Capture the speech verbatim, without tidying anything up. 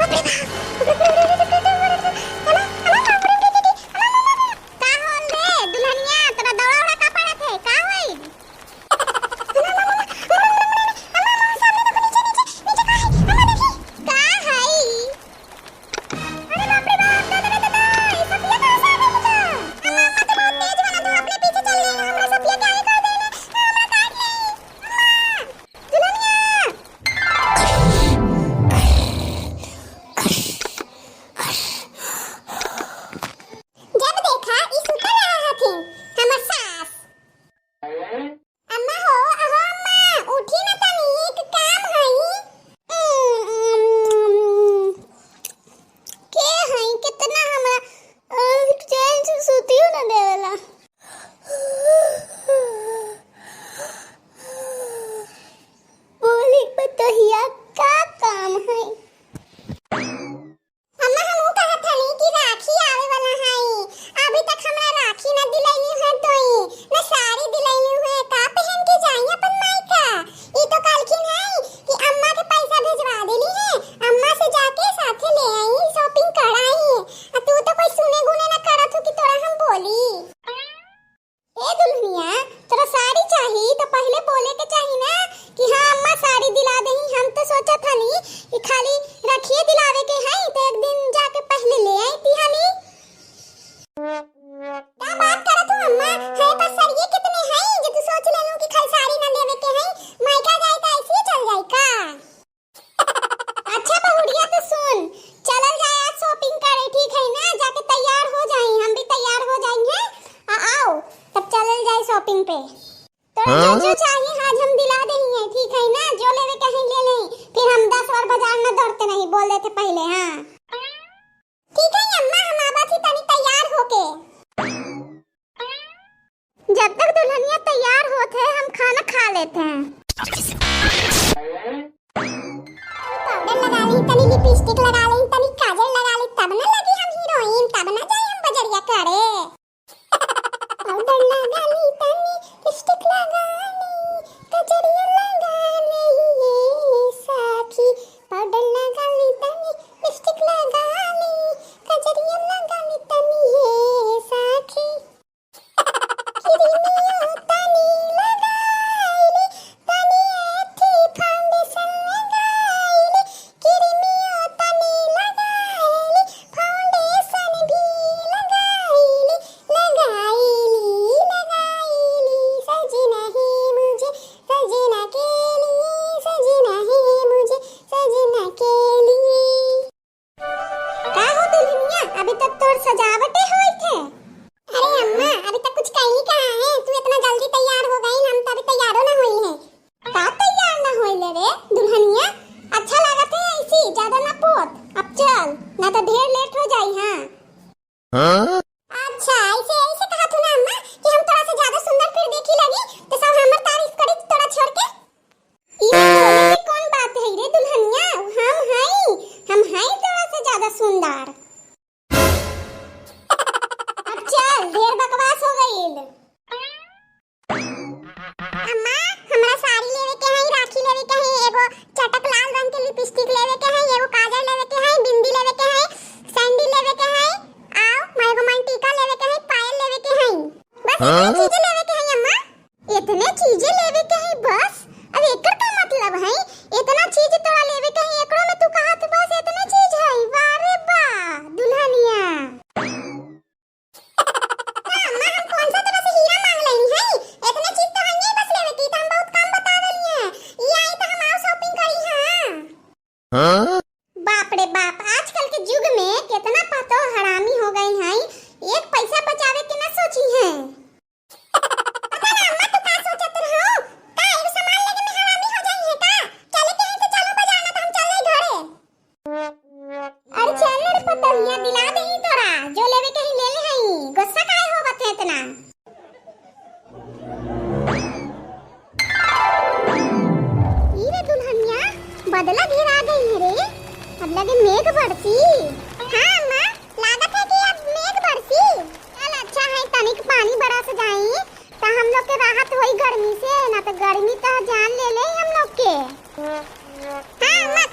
का होल रे दुल्हनिया, तोरा दौड़ा उड़ा का पड़त है, का होई? का हई? अरे बाप रे बाप, दादा रे दादा, ई सफिया कहाँ से आ गई बेटा? अम्मा, अम्मा तो बहुत तेज वाला था, अपने पीछे चली आई, हमरा सफिया के आगे कर देले, हमरा काट ले। अम्मा, दुल्हनिया। जब देखा ई सुतल रहा हथिन, हमर सास। अम्मा हो, अहो अम्मा, उठी ना तनी, एक काम हई। के हई, कितना हमरा, अ, चैन से सुतियो ना देवेला। बोली पतोहिया, का काम हई? अम्मा, हमहू कहत हनी कि राखी आवे वाला हई, अभी तक हमरा राखी ना दिलैली है तोई, ना साड़ी दिलैली है, का पहन के जाई अपन माई का? ई तो कहलखिन है कि अम्मा के पैसा भेजवा देली है, अम्मा से जाके साथे ले आई, shopping कराई। आ तू तो कोई सुने गुने ना करत हो कि तोरा हम बोली। ए दुल्हनिया, तोरा साड़ी चाही तो पहिले बोले के चाही ना कि हाँ अम्मा साड़ी दिला देही। हम तो सोचत हनी कि खाली रखिए दिलावे के हई तो एक दिन जाके पहिले ले आई तिहानी। का बात करत हो अम्मा? है पास साड़िए कितने हई जो तू सोच लेलू कि खाली साड़ी ना लेवे के हई, मायका जाए तो ऐसे ही चल जाए का? अच्छा बहुरिया, तो सुन, चलल जाए आज shopping करे, ठीक है ना? जाके तैयार हो जाई, हम भी तैयार हो जाई हैं। आ, आओ, तब चलल जाए shopping पे। तोरा हाँ? जो जो चाहिए आज हम दिला देही हैं, ठीक है ना? जो लेवे के है ले ले, फिर हम दस बार बाजार न दौड़ते नहीं, बोल देते पहिले, हाँ। ठीक है अम्मा, हम आवत ही तनी तैयार होके। जब तक दुल्हनिया तैयार होत है, हम खाना खा लेते हैं। पाउडर लगा ली, तनी लिपस्टिक लगा ली, तनी काजल लगा ली, तब ना लगी हम हीरोइन, तब ना जाई हम बजरिया करे। पाउडर लगा ली, तनी लिपस्टिक लगा ली, कजरिया लगा ली ये साखी। पाउडर लगा ली, तनी लिपस्टिक लगा ली, कजरिया लगा ली तनी ये साखी। किरमिया तनी लगाई ली, तनी एथी foundation लगाई ली, किरमिया तनी लगाई ली, foundation भी लगाई ली, लगाई ली, लगाई ली। सजना है मुझे सजना के लिए, सजना है मुझे सजना के लिए। का हो दुल्हनिया, अभी तक तोर सजावटे होइत है? अरे अम्मा, अभी तक कुछ कहीं कहाँ है, तू इतना जल्दी तैयार हो गई, हम तो अभी तैयारो ना हुई है। का तैयार ना होइले रे दुल्हनिया? अच्छा लागत है ऐसी, ज्यादा ना पोत। अब चल, ना तो ढेर लेट हो जाई। हाँ। हाँ? अच्छा, ऐसे, ऐसे कहा थू ना अम्मा कि हम तोरा से ज्यादा सुंदर फिर देखी लगी, तो सब हमर तारीफ करी तोरा छोड़ के। ई में बोले के कौन बात है रे दुल्हनिया? हम हई, हम हई तोरा से ज्यादा सुंदर। अब चल, ढेर बकवास हो गईल। अम्मा, हमरा साड़ी लेवे के हई, राखी लेवे के हई, एगो चटक लाल रंग के लिपस्टिक लेवे के हई, एगो काजल लेवे के हई, बिंदी लेवे के हई, सैंडल लेवे के हई, आउ एगो मनटीका लेवे के हई, पायल लेवे के हई। बस इतने हाँ? चीजें लेवे के हई अम्मा। इतने चीजें लेवे के हई बस? अब एकर का मतलब हई? इतना चीज तोरा लेवे के हई, एकरो में तू कहत बस इतने चीज हई? वाह रे वाह, दुल्हनिया। का अम्मा, हम कौन सा तरह से हीरा मांग लेनी है? इतने चीज तो हइये बस लेवे की, तो हम बहुत कम बता देनी है। ई आई तो हम आउ shopping करी, हाँ। हाँ? बाप रे बाप, आजकल के युग में कितना पतो हरामी हो गई हैं, एक पैसा बचावे के ना सोची हैं। पता ना अम्मा, तू का सोचत रहो? का एगो सामान लेके में हरामी हो जाई है का? चले के है तो चलो बाजार, ना तो हम चल जाई घरे। अरे चल रे पतोहिया, दिला देही तोरा, जो लेवे के ही ले ले हई, गुस्सा काहे होवत है इतना? ई रे दुल्हनिया, बदला घेरा गई है रे, अब लगे मेघ बरसी। हाँ अम्मा, लागत है कि अब मेघ बरसी। चल अच्छा है, तनिक पानी बरस जाई, त हम लोग के राहत होई गर्मी से, ना तो गर्मी तो जान ले ले हम लोग के। हाँ अम्मा,